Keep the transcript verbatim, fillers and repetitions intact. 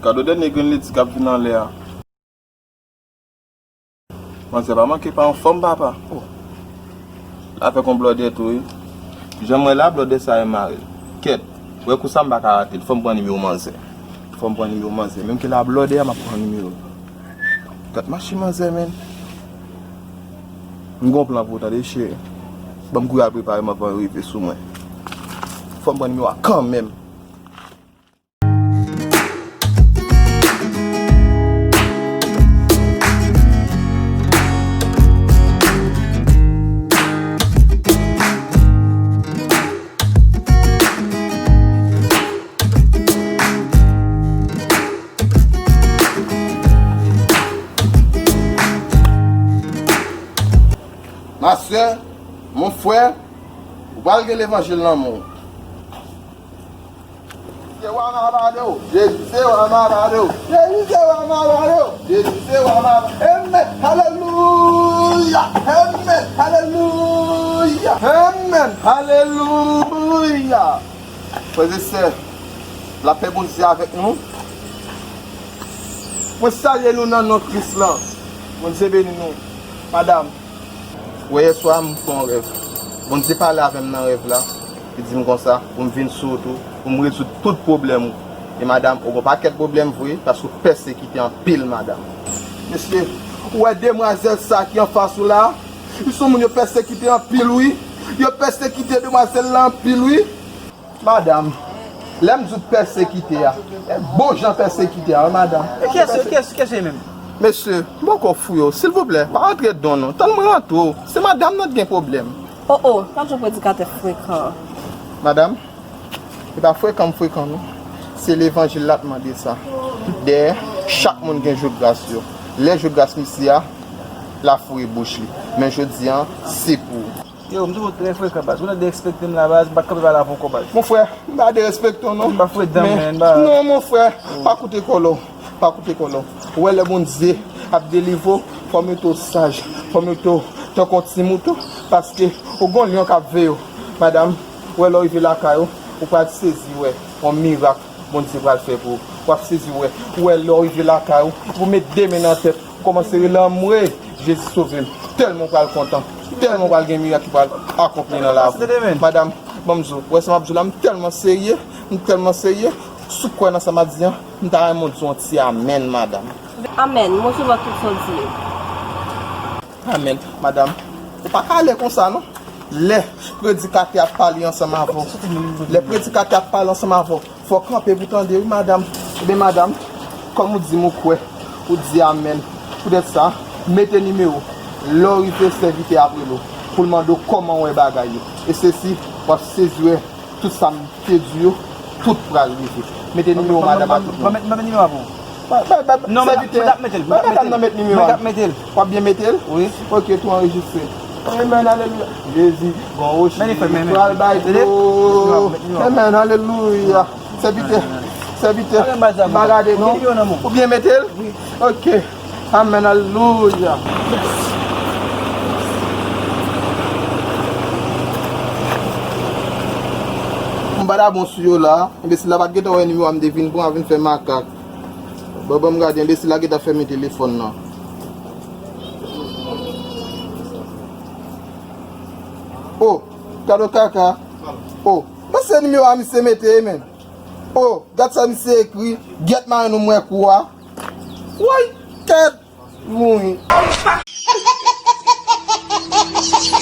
Gad yon dènye grenn leti k ap vin anlè a. Manzè pa manke pa yon fanm, papa. Oh. L avèk yon blòdè tou, wi. Jan m wè la, blòdè sa e mare l. Kèt. Wè kou sa m pa ka rate l. Fò m pran nimewo manzè. Fò m pran nimewo manzè. Menm ke l a blòdè a, m ap pran nimewo l. Gad mache manzè, menn. M gon plan pou ou, tande, cheri. Ban m kouri al prepare m anvan yo rive sou mwen. Fò m pran nimewo a kanmenm. Ma sè, mon frè, ou pral gen levanjil nan men w. Se wa mavado, Jezi se wa mavado, Jezi se wa mavado, Jezi se wa mavado. Amen, alelouya, amen, alelouya, amen, alelouya. Frè e sè, lapè Bondye avèk nou. Mwen salye nou nan non Kris lan. Bondye beni nou. Madanm, wè yèswa m fè yon rèv. Bondye pale avè m nan rèv la. Li di m konsa, pou m vin sou wout ou, pou m rezoud tout pwoblèm ou. E madanm, ou gon pakèt pwoblèm vre, paske ou pèsekite anpil, madanm. Mesye, ou wè demwazèl sa ki anfas ou la? Li se yon moun yo pèsekite anpil, wi. Yo pèsekite demwazèl la anpil, wi. Madanm, lè m di w pèsekite a, e bon jan pèsekite a, wi, madanm. E kiyès, kiyès, kiyès li menm? Mesye, m poko fou yo. Silvouplè, pa rantre don non. Tann mwen rantre w. Se madanm nan t gen pwoblèm. O, o, gad yon predikatè frekan. Madanm, e pa frekan m frekan non. Se levanjil la t mande sa. Dèyè, chak moun gen jou gras yo. Lè jou gras misye a, l a foure bouch li. Men jodi a, se pou ou. Yo, m toujou trè frekan, baz. Ou nan derespekte m la, baz. M pa t kanpe pale avè w ankò, baz. Mon frè, m pa derespekte w non. M pa frekan, men, baz. Non, mon frè, pa koute kòlò. Pa koute kòlò. Ou wè lè Bondye ap delivre w, fò mete w saj, fò mete w tankou yon timoun tou, paske ou gon lyon k ap veye w. Madanm, ou wè lè w rive lakay ou, ou pral sezi wè yon mirak Bondye pral fè pou ou. W ap sezi wè. Ou wè lè w rive lakay ou, ou met de men nan tèt, ou kòmanse rele anmwe, Jezi sove m. Tèlman ou pral kontan, tèlman ou pral gen mirak ki pral akonpli nan lavi w. Madanm, ban m di w, ou wè sa m ap di w la, m tèlman serye, m tèlman serye, si w kwè nan sa m ap di an, m ta renmen w di yon ti amèn, madanm. Amèn, m resevwa tout sa w di yo. Amèn, madanm. Ou pa ka ale konsa non. Lè predikatè ap pale ansanm avè w, lè predikatè ap pale ansanm avè w, fò w kanpe pou tande wi, madanm. Ebyen, madanm, kòm ou di m ou kwè, ou di amèn. Poutèt sa, mete nimewo w. Lè w rive, sèvitè ap rele w pou l mande w kòman w wè bagay yo. E sesi, w ap sezi wè tout sa m te di yo, tout pral rive. Mete nimewo madanm a tout moun. Mwen met, mwen met nimewo a pou ou. Bay, bay, bay, non, mwen, sèvitè, mwen t ap mete l, mwen bay t ap mete madanm l, nan met nimewo a. Mwen t ap mete l. W ap byen mete l? Wi. Ok, tou anrejistre. Amen, alelouya. Jezi, bon, ochi, men li fè, men, men, pral bay tande? Nimewo a, met nimewo a. Amen, alelouya. Sèvitè, sèvitè, m pa gade non. Ou byen mete l? Wi. Ok. Amèn, alelouya. M pa ta bon sou yo la. Enbesil la pa t gentan wè nimewo a, m te vin pran, vin fè makak. Bon, ban m gade, enbesil la gentan fèmen telefòn nan. Oh, gade kaka. Oh, men se nimewo a misye mete, men. Oh, gad sa misye ekri, gyèt marenn ou m wè kou a. Woy, tèt, woy.